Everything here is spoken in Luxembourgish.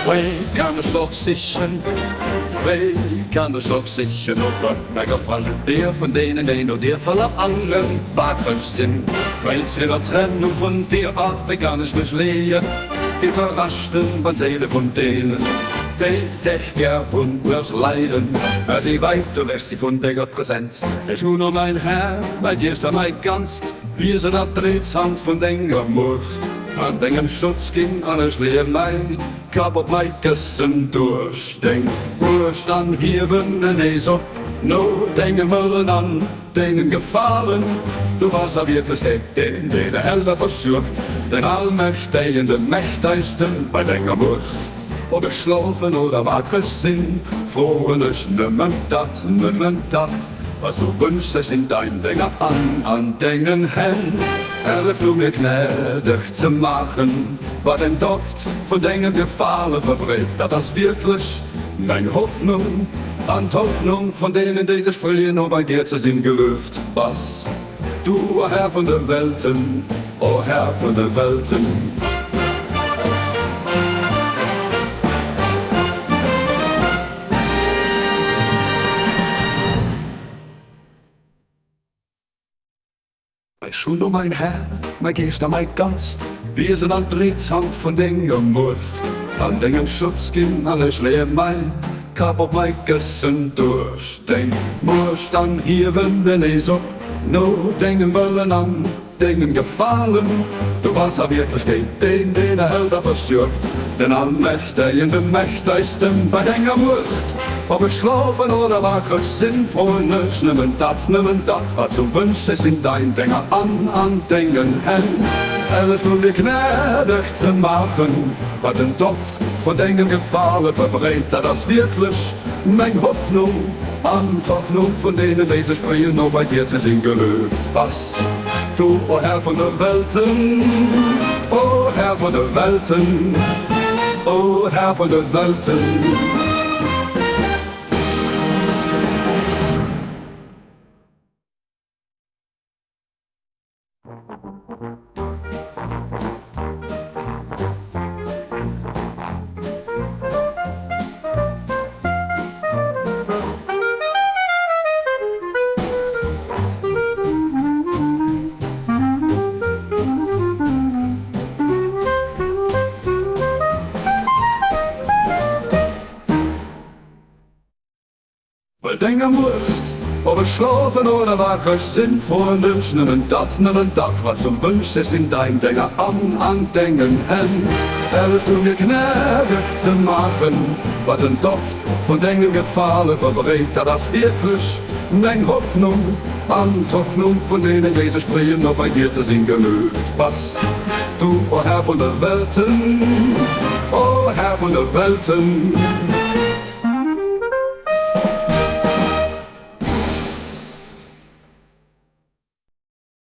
Wéi kann ech och sichen, wéi kann ech och sichen no Gott mä Gefallen dir vun deenen, déi no dir verlaangen, wakereg sinn? Wéinst hirer Trennung vun dir, ach, wéi kann ech mech leeën, dir verraschten beim Séile vun deenen, déi dech gär hunn, mech leiden, mä si wäit ewech si vun denger Präsenz. Ech hunn, o mäin Här, mäi Geescht a mäi ganzt Wiesen an d'Rietshand vun denger Muecht. An dengem Schutz ginn an ech leeë mäi Kapp op mäi Këssen. Duerch deng Muecht an hiewen en nees op no dengem Wëllen an dengem Gefalen. Du bass a Wierklechkeet deen, deen de Helder versuergt, den Allmächtégen, de Mächtegsten bei denger Muecht. Ob ech schlofen oder wakreg sinn, froen ech nëmmen dat, nëmmen dat. Was du wünschst, ech sinn dein Dénger an an dengen Hänn. Hëllef du mir gnädeg ze maachen, wat den Doft vun dengem Gefale verbreet. Dat ass wierklech meng Hoffnung an d'Hoffnung vun deenen, déi sech freeën, no bei dir ze sinn. Gelueft bass du, o Här vun de Welten, o Här vun de Welten. Ech hunn, o mäin Här, mäi Geescht a mäi ganzt Wiesen an d'Rietshand vun denger Muecht an dengem Schutz ginn, an ech leeë mäi Kap op mäi Këssen. Duerch deng Muecht an hiewen en nees op no dengem Wëllen an Dengem Gefalen, du bass a Wierklechkeet deen, deen erhält a versuergt, den Allmächtegen, de Mächtegsten bei denger Muecht. Ob ech schlofen oder wakreg sinn, froen ech nëmmen dat, nëmmen dat, wat s du wënschs, ech sinn dein Dénger an an dengen Hänn. Hëllef du mir gnädeg ze maachen, wat den Doft vun dengem Gefale verbreet, dat ass wierklech meng Hoffnung an d'Hoffnung vun deenen, déi sech freeën, no bei dir ze sinn. Gelueft bass du, o Här vun de Welten, o Här vun de Welten, o Här vun de Welten. Bei denger Muecht, ob ech schlofen oder wakreg sinn, froen ech nëmmen dat, nëmmen dat, wat s du wënschs, ech sinn dein Dénger an an dengen Hänn. Hëllef du mir gnädeg ze maachen, wat den Doft vun dengem Gefale verbreet, dat ass wierklech meng Hoffnung an d'Hoffnung vun deenen, déi sech freeën, no bei dir ze sinn. Gelueft bass du, o Här vun de Welten, o Här vun de Welten.